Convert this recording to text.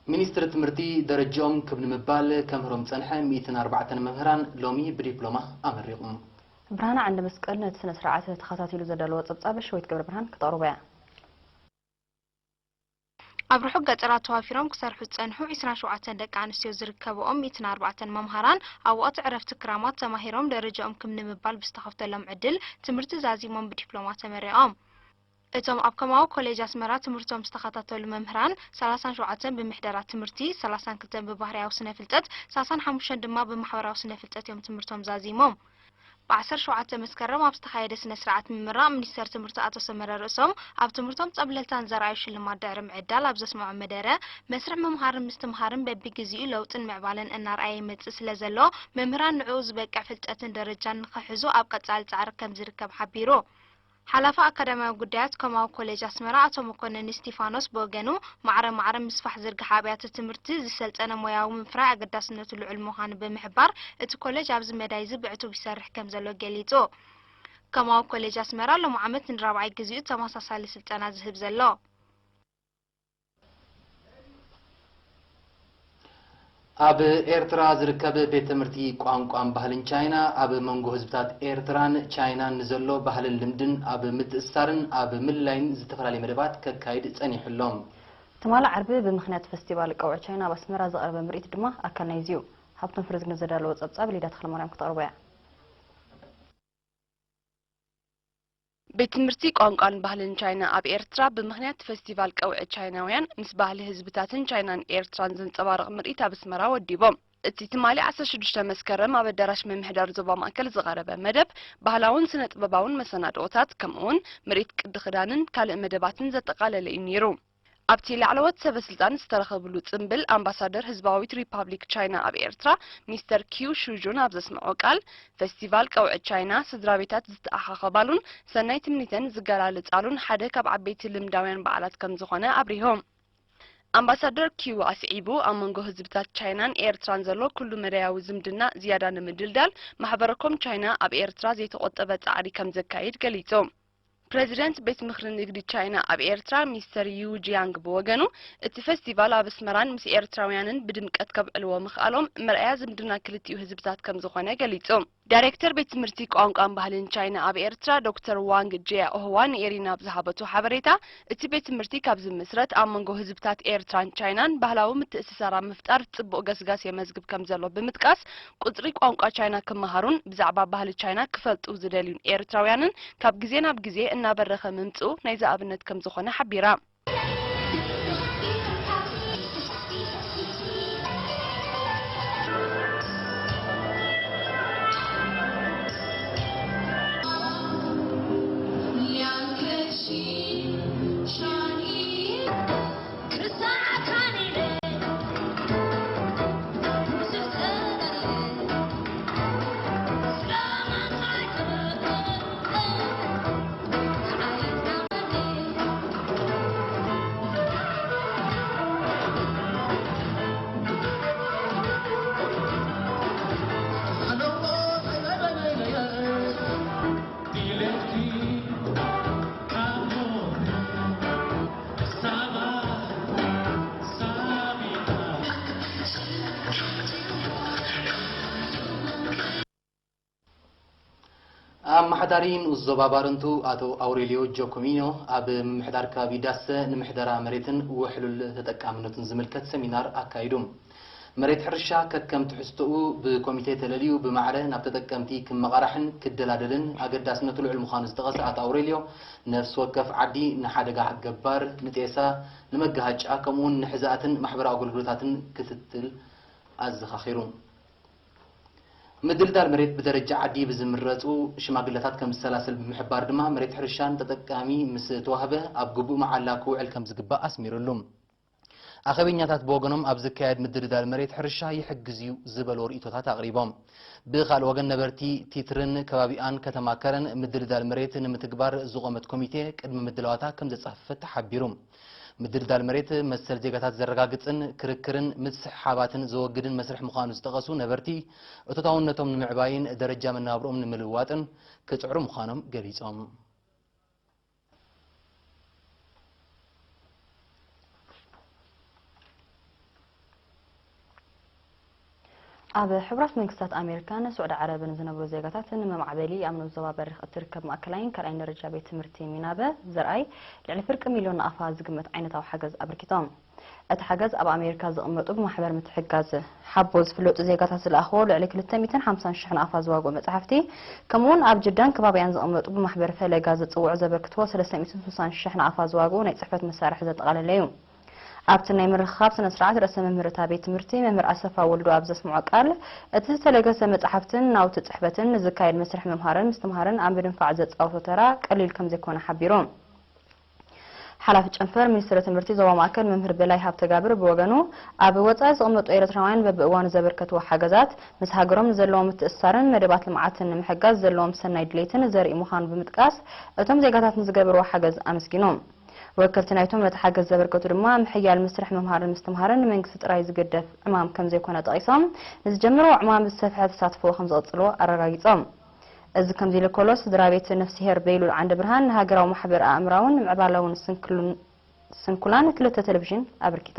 ሚኒስትሪ ትምህርቲ ደረጃኦም ክብ ንምባል ከምህሮም ጸንሐ ሚእትን ኣርባዕተን መምህራን ሎሚ ብዲፕሎማ ኣመሪቑ። ብርሃነ ዓንደ መስቀል ነቲ ስነ ስርዓት ተኸታቲሉ ዘዳለዎ ጸብጻብ ሸዊት ገብረ ብርሃን ክተቕርቦ እያ። ኣብ ርሑቕ ገጠራት ተዋፊሮም ክሰርሑ ዝጸንሑ ዒስራን ሸውዓተን ደቂ ኣንስትዮ ዝርከብኦም ሚእትን ኣርባዕተን መምሃራን ኣብ ወቕቲ ዕረፍቲ ክራማት ተማሂሮም ደረጃኦም ክም ንምባል ብዝተኸፍተሎም ዕድል ትምህርቲ ዛዚሞም ብዲፕሎማ ተመሪቖም። እቶም ኣብ ከማዊ ኮሌጅ ኣስመራ ትምህርቶም ዝተኸታተሉ መምህራን ሰላሳን ሸውዓተን ብምሕደራ ትምህርቲ፣ ሰላሳን ክልተን ብባህርያዊ ስነ ፍልጠት፣ ሰላሳን ሓሙሽተን ድማ ብማሕበራዊ ስነ ፍልጠት እዮም ትምህርቶም ዛዚሞም። ብ ዓሰርተ ሸውዓተ መስከረም ኣብ ዝተኻየደ ስነ ስርዓት ምምራቕ ሚኒስተር ትምህርቲ ኣቶ ሰመረ ርእሶም ኣብ ትምህርቶም ጸብለልታን ዘርኣዩ ሽልማት ድሕሪ ምዕዳል ኣብ ዘስምዖ መደረ መስርሕ ምምሃርን ምስትምሃርን በቢግዚኡ ለውጥን ምዕባለን እናርኣየ ይመጽእ ስለ ዘሎ መምህራን ንዕኡ ዝበቅዕ ፍልጠትን ደረጃን ንኽሕዙ ኣብ ቀጻሊ ጻዕሪ ከም ዝርከብ ሓቢሩ። ሓላፊ ኣካዳሚያዊ ጉዳያት ከማዊ ኮሌጅ ኣስመራ ኣቶ መኮነን እስቲፋኖስ ብወገኑ፣ ማዕረ ማዕረ ምስፋሕ ዝርግሐ ኣብያተ ትምህርቲ ዝሰልጠነ ሞያዊ ምፍራይ ኣገዳስነቱ ልዑል ምዃኑ ብምሕባር፣ እቲ ኮሌጅ ኣብዚ መዳይ እዚ ብዕቱብ ይሰርሕ ከም ዘሎ ገሊጹ። ከማዊ ኮሌጅ ኣስመራ ሎም ዓመት ንራብዓይ ግዚኡ ተመሳሳሊ ስልጠና ዝህብ ዘሎ። ኣብ ኤርትራ ዝርከብ ቤት ትምህርቲ ቋንቋን ባህልን ቻይና ኣብ መንጎ ህዝብታት ኤርትራን ቻይናን ንዘሎ ባህልን ልምድን ኣብ ምትእስሳርን ኣብ ምልላይን ዝተፈላለየ መደባት ከካይድ ጸኒሑ ኣሎ። ትማሊ ዓርቢ ብምኽንያት ፈስቲቫል ቀውዒ ቻይና ኣብ ኣስመራ ዝቐረበ ምርኢት ድማ ኣካል ናይዚ እዩ። ሃብቶም ፍርዝግነ ዘዳለዎ ጸብጻብ ሊዳ ተኽለማርያም ክተቕርቦ እያ። ቤት ትምህርቲ ቋንቋን ባህልን ቻይና ኣብ ኤርትራ ብምኽንያት ፈስቲቫል ቀውዒ ቻይናውያን ምስ ባህሊ ህዝብታትን ቻይናን ኤርትራን ዘንጸባርቕ ምርኢት ኣብ ኣስመራ ወዲቦም። እቲ ትማሊ ዓሰርተ ሽዱሽተ መስከረም ኣብ ኣዳራሽ ምምሕዳር ዞባ ማእከል ዝቐረበ መደብ ባህላውን ስነ ጥበባውን መሰናድኦታት ከምኡውን ምርኢት ቅዲ ክዳንን ካልእ መደባትን ዘጠቓለለ እዩ ነይሩ። ኣብቲ ላዕለዎት ሰበ ስልጣን ዝተረኸብሉ ጽምብል ኣምባሳደር ህዝባዊት ሪፓብሊክ ቻይና ኣብ ኤርትራ ሚስተር ኪው ሹጁን ኣብ ዘስምዖ ቃል፣ ፈስቲቫል ቀውዒ ቻይና ስድራ ቤታት ዝተኣኻኸባሉን ሰናይ ትምኒተን ዝገላልጻሉን ሓደ ካብ ዓበይቲ ልምዳውያን በዓላት ከም ዝኾነ ኣብሪሆም። ኣምባሳደር ኪው ኣስዒቡ፣ ኣብ መንጎ ህዝብታት ቻይናን ኤርትራን ዘሎ ኩሉ መዳያዊ ዝምድና ዝያዳ ንምድልዳል ማሕበረ ኮም ቻይና ኣብ ኤርትራ ዘይተቖጠበ ጻዕሪ ከም ዘካይድ ገሊጹ። ፕረዚደንት ቤት ምኽሪ ንግዲ ቻይና ኣብ ኤርትራ ሚስተር ዩ ጂያንግ ብወገኑ፣ እቲ ፈስቲቫል ኣብ ኣስመራን ምስ ኤርትራውያንን ብድምቀት ከብዕልዎ ምኽኣሎም መርኣያ ዝምድና ክልቲኡ ህዝብታት ከም ዝኾነ ገሊጹ። ዳይሬክተር ቤት ትምህርቲ ቋንቋን ባህልን ቻይና ኣብ ኤርትራ ዶክተር ዋንግ ጂያ ኦህዋ ንኤሪና ኣብ ዝሃበቶ ሓበሬታ፣ እቲ ቤት ትምህርቲ ካብ ዝምስረት ኣብ መንጎ ህዝብታት ኤርትራን ቻይናን ባህላዊ ምትእስሳር ኣብ ምፍጣር ጽቡቕ ገስጋስ የመዝግብ ከም ዘሎ ብምጥቃስ፣ ቁጽሪ ቋንቋ ቻይና ክመሃሩን ብዛዕባ ባህሊ ቻይና ክፈልጡ ዝደልዩን ኤርትራውያንን ካብ ግዜ ናብ ግዜ እናበረኸ ምምጽኡ ናይዚ ኣብነት ከም ዝኾነ ሓቢራ። ኣመሓዳሪ ንኡስ ዞባ ባረንቱ ኣቶ ኣውሬልዮ ጆኮሚኖ ኣብ ምምሕዳር ከባቢ ዳሰ ንምሕደራ መሬትን ውሕሉል ተጠቃምነቱን ዝምልከት ሰሚናር ኣካይዱ። መሬት ሕርሻ ከከም ትሕዝቶኡ ብኮሚቴ ተለልዩ ብማዕረ ናብ ተጠቀምቲ ክመቓራሕን ክደላደልን ኣገዳስነቱ ልዑል ምዃኑ ዝጠቐሰ ኣቶ ኣውሬልዮ፣ ነፍሲ ወከፍ ዓዲ ንሓደጋ ገባር፣ ንጤሳ፣ ንመጋሃጫ ከምኡውን ንሕዛእትን ማሕበራዊ ኣገልግሎታትን ክትትል ኣዘኻኺሩ። ምድልዳል መሬት ብደረጃ ዓዲ ብዝምረጹ ሽማግለታት ከም ዝሰላሰል ብምሕባር ድማ፣ መሬት ሕርሻ ንተጠቃሚ ምስ ተዋህበ ኣብ ግቡእ መዓላ ክውዕል ከም ዝግባእ ኣስሚሩሉ። ኣኼበኛታት ብወገኖም፣ ኣብ ዝካየድ ምድልዳል መሬት ሕርሻ ይሕግዝ እዩ ዝበልዎ ርእይቶታት ኣቕሪቦም። ብኻልእ ወገን፣ ነበርቲ ቲትርን ከባቢኣን ከተማ ከረን ምድልዳል መሬት ንምትግባር ዝቖመት ኮሚቴ ቅድመ ምድላዋታ ከም ዘጻፈፈት ተሓቢሩ። ምድልዳል መሬት መሰል ዜጋታት ዘረጋግጽን ክርክርን ምስሕሓባትን ዘወግድን መስርሕ ምዃኑ ዝጠቐሱ ነበርቲ፣ እቶታውነቶም ንምዕባይን ደረጃ መነባብሮኦም ንምልዋጥን ክጽዕሩ ምዃኖም ገሊጾም። ኣብ ሕቡራት መንግስታት ኣሜሪካን ስዑዲ ዓረብን ዝነብሩ ዜጋታት ንመማዕበሊ ኣብ ንኡስ ዞባ በሪኽ እትርከብ ማእከላይን ካልኣይን ደረጃ ቤት ትምህርቲ ሚናበ ዘርኣይ ልዕሊ ፍርቂ ሚልዮን ናቕፋ ዝግመት ዓይነታዊ ሓገዝ ኣበርኪቶም። እቲ ሓገዝ ኣብ ኣሜሪካ ዝቕመጡ ብማሕበር ምትሕግጋዝ ሓቦ ዝፍለጡ ዜጋታት ዝለኣኽዎ ልዕሊ ክልተ ሚእትን ሓምሳን ሽሕ ናቕፋ ዝዋግኡ መጻሕፍቲ፣ ከምኡውን ኣብ ጅዳን ከባቢኣን ዝቕመጡ ብማሕበር ፈለጋ ዝጽውዑ ዘበርክትዎ ሰለስተ ሚእትን ስሳን ሽሕ ናቕፋ ዝዋግኡ ናይ ጽሕፈት መሳርሒ ዘጠቓለለ እዩ። ኣብቲ ናይ ምርኽኻብ ስነ ስርዓት፣ ርእሰ መምህር እታ ቤት ትምህርቲ መምህር ኣሰፋ ወልዱ ኣብ ዘስምዖ ቃል፣ እቲ ዝተለገሰ መጻሕፍትን ናውቲ ጽሕፈትን ንዝካየድ መስርሕ ምምሃርን ምስትምሃርን ኣብ ምድንፋዕ ዘጻወቶ ተራ ቀሊል ከም ዘይኮነ ሓቢሩ። ሓላፊ ጨንፈር ሚኒስትሪ ትምህርቲ ዞባ ማእከል መምህር በላይ ሃብተጋብር ብወገኑ፣ ኣብ ወጻኢ ዝቕመጡ ኤርትራውያን በብእዋኑ ዘበርከትዎ ሓገዛት፣ ምስ ሃገሮም ዘለዎም ምትእስሳርን መደባት ልምዓትን ንምሕጋዝ ዘለዎም ሰናይ ድሌትን ዘርኢ ምዃኑ ብምጥቃስ፣ እቶም ዜጋታት ንዝገበርዎ ሓገዝ ኣመስጊኑ። ወከልቲ ናይቶም ነቲ ሓገዝ ዘበርከቱ ድማ፣ ምሕያል መስርሕ ምምሃርን ምስትምሃርን ንመንግስቲ ጥራይ ዝግደፍ ዕማም ከም ዘይኮነ ጠቒሶም፣ ንዝጀመርዎ ዕማም ብዝሰፍሐ ተሳትፎ ከም ዝቕጽልዎ ኣረጋጊጾም። እዚ ከምዚ ኢሉ ከሎ፣ ስድራ ቤት ነፍስሄር በይሉል ዓንደ ብርሃን ንሃገራዊ ማሕበር ኣእምራውን ምዕባላውን ስንክሉን-፣ ስንኩላን ክልተ ቴሌቪዥን ኣበርኪታ።